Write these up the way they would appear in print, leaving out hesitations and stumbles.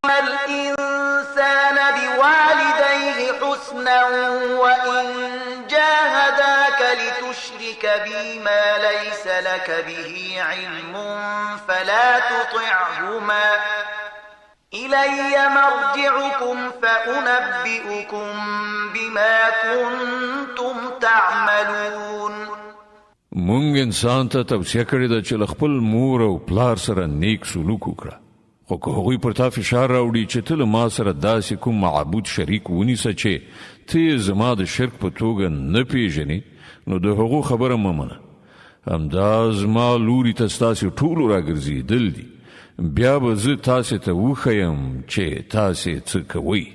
الإنسان بوالديه حسنا وإن جاهداك لتشرك بي ما ليس لك به علم فلا تطعهما إلي مرجعكم فأنبئكم بما كنتم تعملون. مونږ انسان ته توصیه کړې ده چې له خپل مور او پلار سره نیک سلوک وکړه، خو که هغوی پر تا فشار راوړي چې ته له ما سره داسې کوم معبود شریک ونیسه چې ته یې زما د شرک په توګه نه پیژنې، نو د هغو خبره مه منه. همدا زما لوري ته ستاسې ټولو راګرځېدل دي، بیا به زه تاسې ته وښیم چې تاسې څه کوئ.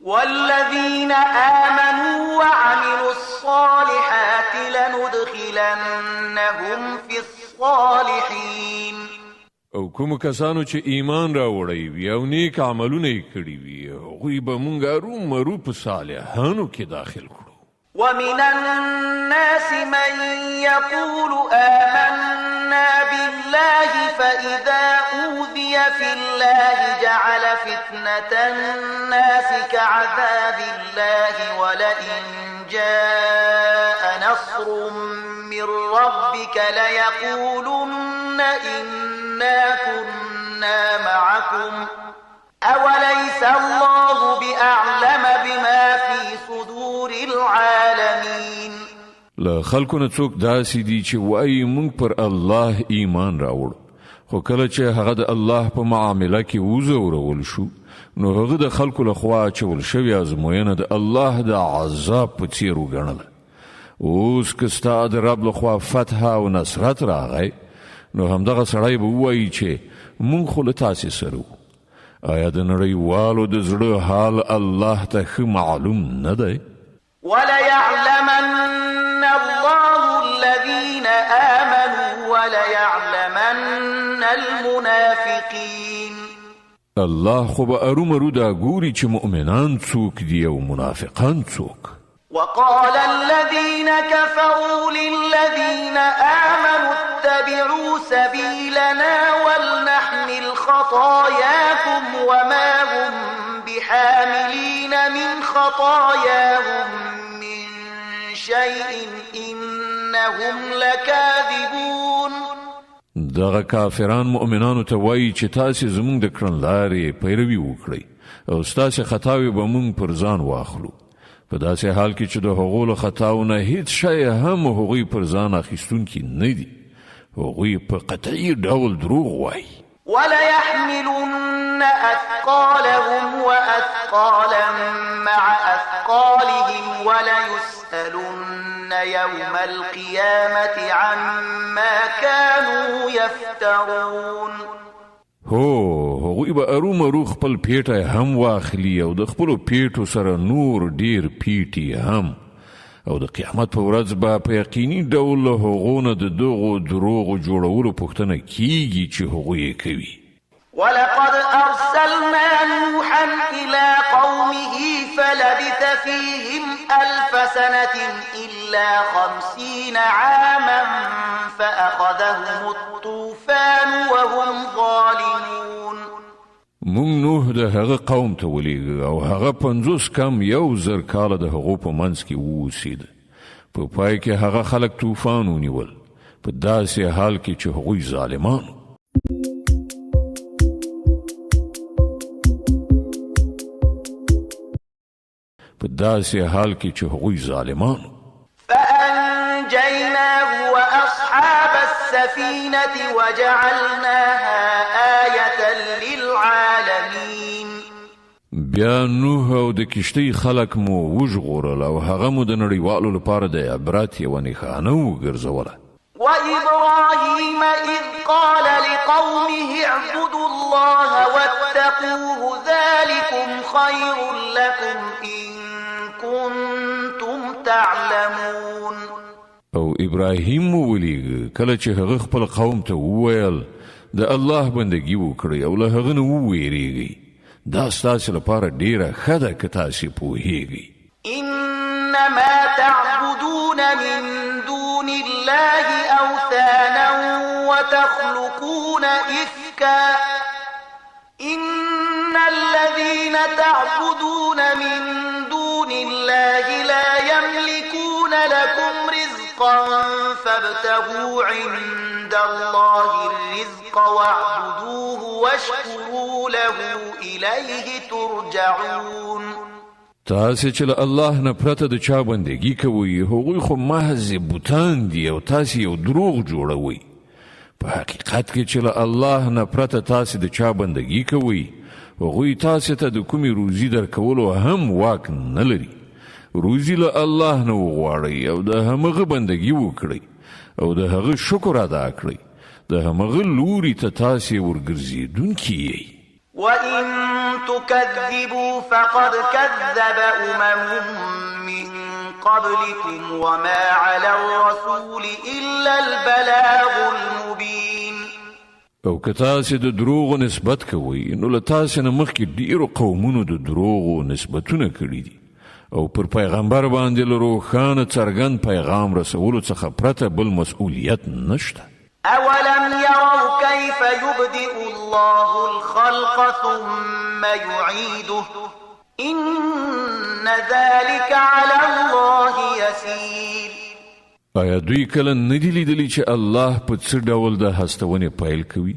والذین آمنوا وعملوا الصالحات لندخلنهم فی الصالحین. او کومو کسانو چې ایمان راوړی وي او نیک عملونه یې کړي وي، هغوی به مونږ ارومرو په صالحانو کې داخل کړو. ومن الناس من يقول آمنا بالله فإذا أوذي في الله جعل فتنة الناس كعذاب الله ولئن جاء نصر من ربك ليقولن إنا كنا معكم أوليس الله بأعلم بما في صدور العالمين. له خلکو نه څوک داسې دي چې وایي مونږ پر الله ایمان راوړ، خو کله چې هغه د الله په معامله کې وځورول شو، نو هغه د خلکو له خوا اچول شوې ازموینه د الله د عذاب په څیر وګڼله. اوس که ستا د رب له خوا فتح او نصرت راغی، نو همدغه سړی به ووایي چې مونږ خو له تاسې سره وو. آیا د نړیوالو د زړه حال الله ته ښه معلوم نه دی؟ وليعلمن الله الذين آمنوا وليعلمن المنافقين. الله خو به ارومرو دا ګوري چې مؤمنان څوک دي او منافقان څوک. وقال الذين كفروا للذين آمنوا اتبعوا سبيلنا ولنحمل خطاياكم وما هم بحاملين من خطاياهم من شيء إنهم لكاذبون. دغه کافران مؤمنانو ته وایي چې تاسې زمونږ د کړنلارې پیروي وکړئ او ستاسې خطاوې به مونږ پر ځان واخلو، په داسې حال کې چې د هغو له خطاو نه هیڅ شی هم هغوی پر ځان اخیستونکي نه دي. هغوی په قطعي ډول دروغ وایي. وليحملن أثقالهم وأثقالا مع أثقالهم وليسألن يوم القيامة عما كانوا يفترون. هو، هغوی به ارومرو خپل پیټی هم واخلي او د خپلو پیټو سره نور ډیر پیټي هم، او د قیامت په ورځ به په یقیني ډول له هغو نه د دغو دروغو جوړولو پوښتنه کیږي چې هغوی یې کوي. ولقد أرسلنا نوحا إلى قومه فلبث فيهم ألف سنة إلا 50 عاما فأخذهم الطوفان وهم ظالمون. مونږ نوح د هغه قوم ته ولیږه او هغه 50 کم 1000 کاله د هغو په منځ کې واوسید. په پای کې هغه خلک طوفان ونیول، په داسې حال کې چې هغوی ظالمان وو. په داسې حال کې چې هغوی ظالمان وو. فأنجيناه وأصحاب السفينة وجعلناها آية للعالمين. بیا نوح او د کشتۍ خلک مو وژغورل او هغه مو د نړیوالو لپاره د عبرت یوه نښانه وګرځوله. وإبراهيم إذ قال لقومه اعبدوا الله واتقوه ذلكم خير لكم إن كنتم تعلمون. او ابراهیم مو ولیږه کله چې هغه خپل قوم ته وویل د الله بندگی وکړئ او له هغه نه وویریږئ، دا ستاسې لپاره ډیره ښه ده که تاسې پوهیږئ. إنما تعبدون من دون الله أوثانا وتخلقون إفكا إن الذين تعبدون من دون الله لا يملكون لكم رزقا فابتغوا عند الله الرزق واعبدوه واشكروا له، إليه ترجعون. تاسې چې له الله نه پرته د چا بندګي کوئ، هغوی خو محض بتان دي او تاسې یو دروغ جوړوئ. په حقیقت کې چې له الله نه پرته تاسې د چا بندګي کوئ، هغوی تاسې ته د کومې روزي درکولو هم واک نه لري. روزي له الله نه وغواړئ او د همغه بندګي وکړئ او د هغه شکر ادا کړئ. د همغه لوري ته تاسې ورګرځېدونکي یئ. وإن تكذبوا فقد كذب أمم من قبلكم وما على الرسول إلا البلاغ المبين. او که تاسې د دروغو نسبت کوئ، نو له تاسې نه مخکې ډېرو قومونو د دروغو نسبتونه کړي دي او پر پیغمبر باندې له روښانه څرګند پیغام رسولو څخه پرته بل مسؤلیت نشته. أولم يروا كيف يبدئ الله الخلق ثم يعيده إن ذلك على الله يسير. آیا دوی کله نه دي لیدلي چې الله په څه ډول د هستونې پیل کوي،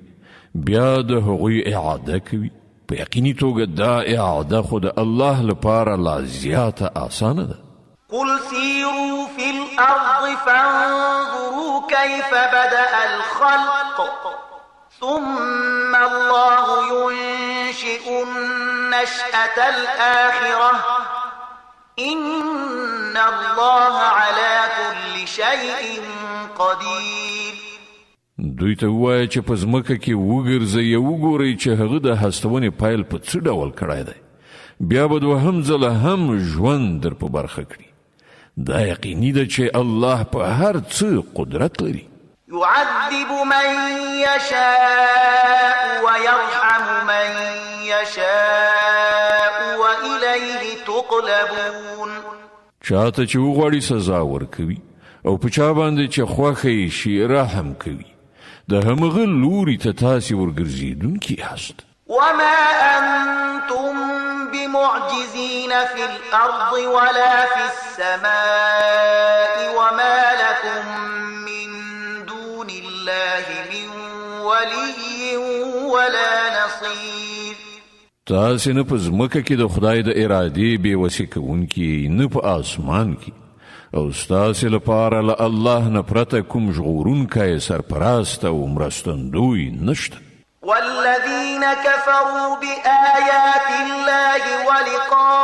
بیا د هغوی اعاده کوي؟ په یقیني توګه دا اعاده خو د الله لپاره لا زیاته اسانه ده. قل سيروا في الأرض فانظروا كيف بدأ الخلق ثم الله ينشئ النشأة الآخرة إن الله على كل شيء قدير. دوی ته ووایه چې په ځمکه کې وګرځئ او وګورئ چې هغه د هستونې پیل په څه ډول کړی دی، بیا به دوهم ځله هم ژوند در په برخه کړي. دا یقیني ده چې الله په هر څه قدرت لري. يعذب من يشاء ويرحم من يشاء وإليه تقلبون. چاته چې وغواړي سزا ورکوي او په چا باندې چې خوښه یې شي رحم کوي. د همغه لوري ته تاسې ورګرځېدونکي یاست. وما أنتم بمعجزين في الأرض ولا في السماء وما لكم من دون الله من ولي ولا نصير. تاسې نه په ځمکه کې د خدای د ارادې بې وسې کوونکي، نه په آسمان کې، او ستاسې لپاره له الله نه پرته کوم ژغورونکی، سرپرست او مرستندوی نشته. والذين كفروا بآيات الله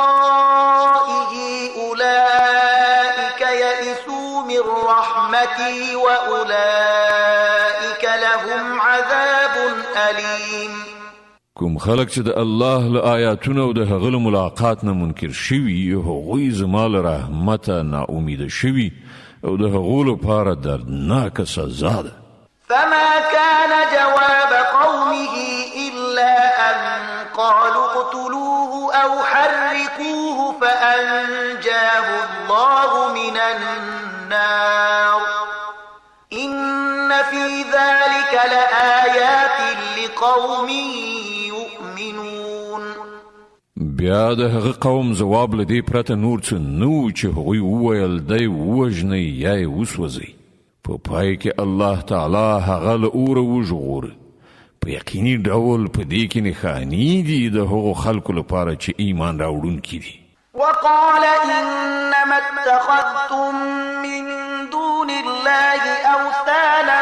ولقائه أولئك يئسوا من رحمتي وأولئك لهم عذاب أليم. کوم خلک چې د الله له آیاتونو او د هغه له ملاقات نه منکر شوي، هغوی زما له رحمته ناامیده شوي او د هغو لپاره دردناکه سزا ده. فما كان جواب قومه إلا أن قالوا اقتلوه أو حرقوه فأنجاه الله من النار إن في ذلك لآيات لقوم يؤمنون. بیا د هغه قوم ځواب له دې پرته نور څه نه وو چې هغوی وویل دی ووژنئ یا یې وسوځئ. په پای کې الله تعالی هغه له اوره وژغوره. په یقیني ډول په دې کې نښانې دي د هغو خلکو لپاره چې ایمان راوړونکي دي. وقال إنما اتخذتم من دون الله أوثانا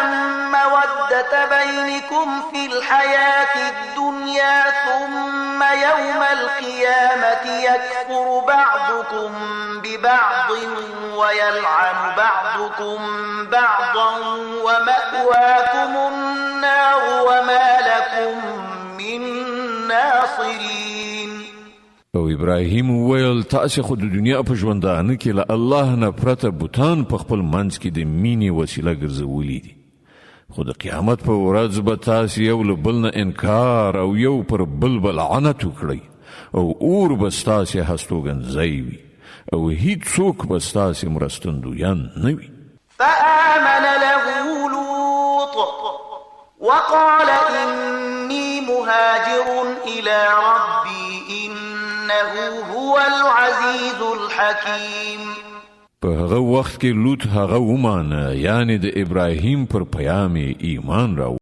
مودة بينكم في الحياة الدنيا ثم يوم القيامة يكفر بعضكم ببعض ويلعن بعضكم بعضا ومأواكم النار وما لكم من ناصرين. او ابراهیم وویل تاسې خو د دنیا په ژوندانه کې له الله نه پرته بتان په خپل منځ کې د مینې وسیله ګرځولي دي، خو د قیامت په ورځ به تاسې یو له بل نه انکار او یو پر بل به لعنت وکړئ او اور به ستاسې هستوګنځی وي او هیڅوک به ستاسې مرستندویان نه وي. فآمن له لوط وقال إني مهاجر إلى ربي إنه إنه هو العزيز الحكيم. په هغه وخت کې لوط هغه ومانه، یعنی د ابراهیم پر پیام ایمان راوړ.